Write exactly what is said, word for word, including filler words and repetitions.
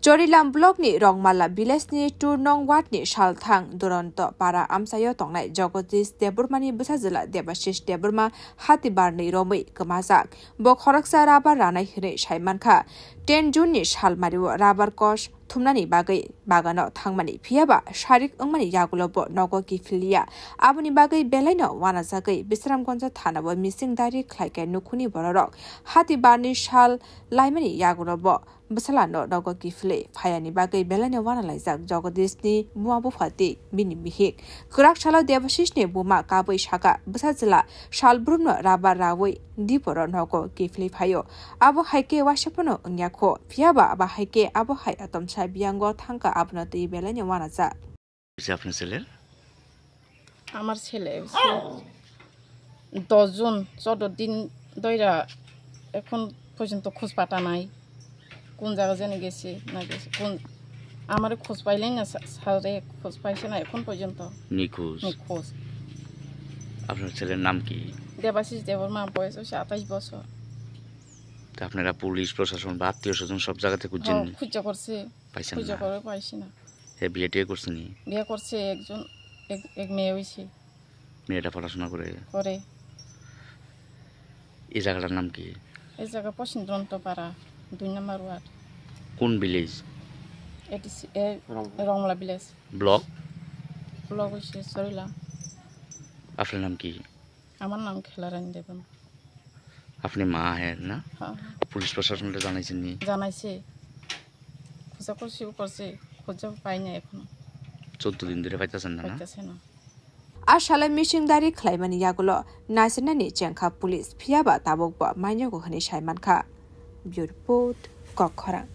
Chorilam block ni Rongmala village ni two nong ward ni salthang Duronto para amchaio tongnai Jagadish Debbarma ni bwsajwla Debashish Debbarma hati barnwi romwi kwmajak. Bo khoroksa rabar ranai hwnwi saimankha. Ten June ni salmario rabar kos thumnani bagwi bagano thangmani, phiyaba sarik wngmani yagulo bo nogo kiphiliya. Aboni bagwi belaino wanajagwi Bisramganj thanao missing diary khlaikha nukhungni bororok. Hati barnwi sal laimani yagulo bo bwsalano nogo kiphilwi phayani bagwi belaino wanalaijak Jagadish ni buma bupha tei bini bihik. Kwrak salo Debashish ni buma kabwi sakha, bwsajwla salbrumno rabar rawi diporo nogo kiphilwi phaio. Abo hai khe waisa phano wngya kho, phiyaba abo hai khe abo hai atomsa biyango thangkha, abono twi belaino wanajak. হয়েছে আপনার ছেলের? আমার ছেলে হচ্ছে দশ জন, চোদ্দ দিন ধইরা এখন পর্যন্ত খোঁজ পাতা নাই। কোন জায়গা জেনে গেছে না গেছে, কোন, আমারে খোঁজ পাইলেন না, স্যা-, স্যারে খোঁজ পাইছে না এখন পর্যন্ত। নিখোঁজ। নিখোঁজ। আপনার ছেলের নাম কি? দেবাশিস দেববর্মা, বয়স হচ্ছে আঠাশ বছর। তা আপনারা পুলিশ প্রশাসন বা আত্মীয় স্বজন সব জায়গাতে খুঁজছেন হ্যাঁ, নি? খুঁজা করছে। পাইছেন খুঁজা না? করে পাইছি না। হে বিয়ে টিয়ে করছে নি? বিয়ে করছে একজন, এক, এক মেয়ে হইছে। মেয়েটা পড়াশোনা করে? করে। এই জায়গাটার নাম কি? এই জায়গা পশ্চিম দুরন্তপাড়া, দুই নম্বর ওয়ার্ড। কোন ভিলেজ? এডিসি, এ, রং-, রংলা ভিলেজ। ব্লক? ব্লক হইছে সরিলা। আপনার নাম কি? আমার নাম খেলারানী দেবন। আপনি মা হের না? হ্যাঁ, হ্যাঁ। পুলিশ প্রশাসনটা জানাইছেন নি? জানাইছে। খোঁজাখুঁজিও করছে, খোঁজা পাই না এখনো। চোদ্দ দিন ধরে পাইতেছেন না, না? পাইতেছে না। A salo missing diary khlaimani yagulo naisirnani chengkha police, phiyaba tabukbo mainyago hwnwi saimankha. Bureau Report, Kokkhorang.